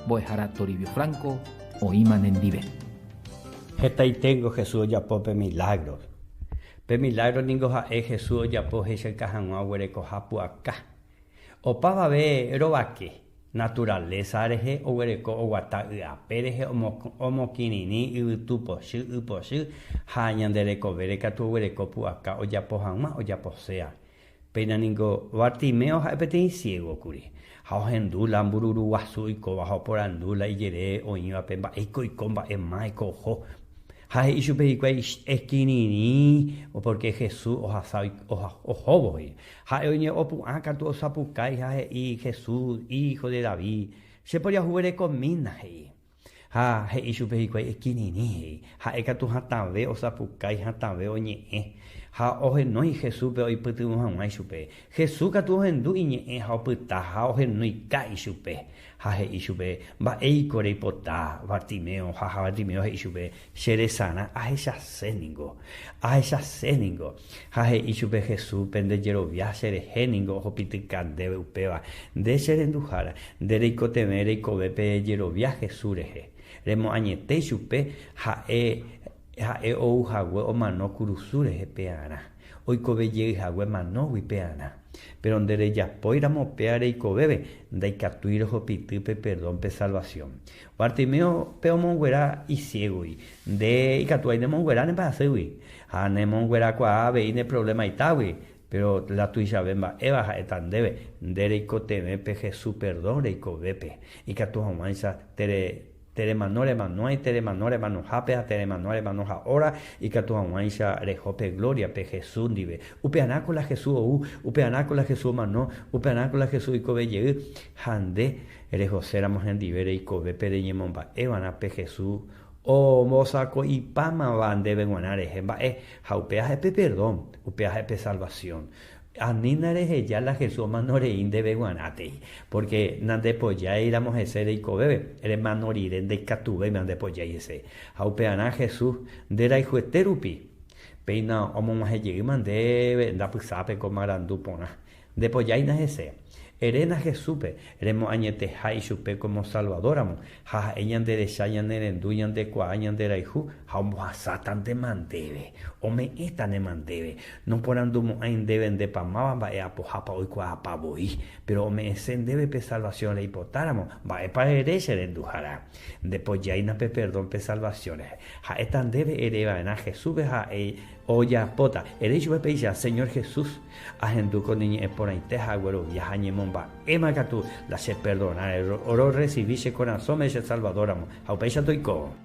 Mbo'ehára Toribio Franco oĩma nendive. Hetaiténgo Jesús ojapo pe milágro. Pe milágro ningo ha'e Jesús ojapo hechauka hag̃ua oguerekoha pu'aka. Opavave rovake, naturalésa rehe oguereko oguata y ape rehe omokirirĩ yvytu pochy y pochy ha ñande rekovére katu oguereko pu'aka ojapo hag̃ua ojaposéa. Péina ningo Bartimeo ha'e peteĩ ciego kuri, ha ohendu la mbururu guasu oikóva ha oporandu la ijere oĩvape mba'éiko oiko mba'e máiko oho. Ha he'i chupe hikuái ekirirĩ pórke Jesús ohasa ohóvo he'i. Ha'e oñe'opu'ã katu osapukái ha he'i Jesús, hijo de David, che poriahuverekomína, he'i. Ha he'i chupe hikuái, Ekirirĩ, he'i. Ha'e katu hatãve osapukái, hatãve oñe'ẽ, ha ohenói Jesúspe oipytyvõ hag̃ua ichupe. Jesús katu ohendu iñe'ẽ ha opyta ha ohenoika ichupe. Ha he'i chupe, Mba'éiko reipota, Bartimeo? Ha Bartimeo he'i chupe, Che resarã ahechase ningo. Ahechase ningo. Ha he'i chupe Jesús, Pende jerovia che rehe ningo ohopityka ndéve upéva. Nde che renduhára, nde reikotevẽ reikove pe jerovia Jesús rehe. Remoañete ichupe ha'e ha'e ou hague omano kurusu rehe pearã, oikove jey hague manógui pearã. Péro nde rejapóiramo upéva reikovéve, ndaikatúi rehopity pe perdón pe salvación. Bartimeo pe omonguera isiégogui. Nde ikatúai nemonguera ne mba'asýgui, ha nemonguerakuaa avei ne provlemaitágui, péro la tuichave mba'éva ha'éta ndéve, nde reikotevẽ pe Jesús perdón reikovépe, ikatu hag̃uáicha teremano remanóai, teremano remanohápe ha teremano remanoha óra, ikatu hag̃uáicha reho pe glóriape Jesús ndive. Upearãko la Jesús ou, upearãko la Jesús omano, upearãko la Jesús oikove jey, ha nde Rehoséramo hendive reikove pe reñemomba'eva'erã pe Jesús ombosako'ipámava ndéve g̃uarã rehe mba'e, ha upéva ha'e pe perdón, upéva ha'e pe salvación. Anína reheja la Jesús omano rei ndéve g̃uarãtei, pórke nandepojáiramo hese reikovéve, remano rire ndaikatuvéima ndepojái hese. Ha upearã Jesús nderayhuete rupi, péina omog̃uahẽ jeýma ndéve ndapysápe ko marandu porã. Ndepojáina hese. Eréna Jesúspe, remoañeteha ichupe como Salvador-ramo, ha ha'e ñanderecha, ñanerendu, ñandekuaa, ñanderayhu, ha ombohasáta nde mandéve. Ome'ẽta ne mandéve. Noporandumo'ãi ndéve ndépa máva mba'e apohápa oikuaapa voi, péro ome'ẽse ndéve pe salvación reipotáramo, mba'épa ere che renduhára. Ndepojáina pe perdón pe salvación rehe. Ha'éta ndéve ereva'erã Jesúspe ha ha'e Ojapóta. Ere ichupe péicha, Señor Jesús, ahendu ko ne ñe'ẽ porãite ha aguerovia ha añemomba'éma katu la che perdona, rorresivi che korasõme che Salvador ramo, ha upéicha toiko.